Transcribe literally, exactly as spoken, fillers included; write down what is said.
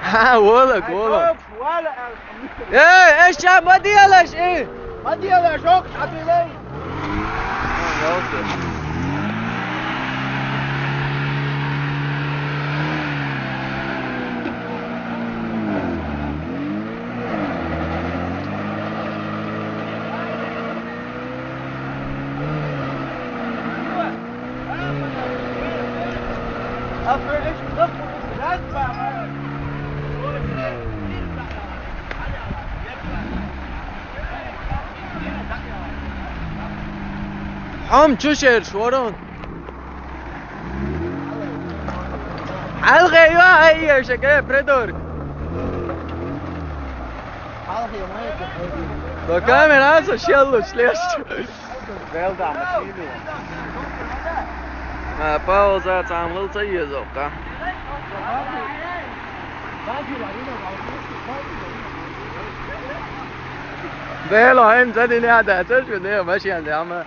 ها، ولك، ولك. شوف، ولا. ايه، ايش كان؟ ما ديالش، ايه. ما ديالش، شوف، حبيبي. حم چو شعر شورون. حلقة، ايوه، هي شكاية بريدور. حلقة، ما هي. بكامل هذا شيء الله، شليش؟ Vēl tā, mašīnu. Ā, pauzēts, ām, vēl ceļies augā. Vēl aim, zadi, neadēts, es jau Dievu mašīnu, jā, mā.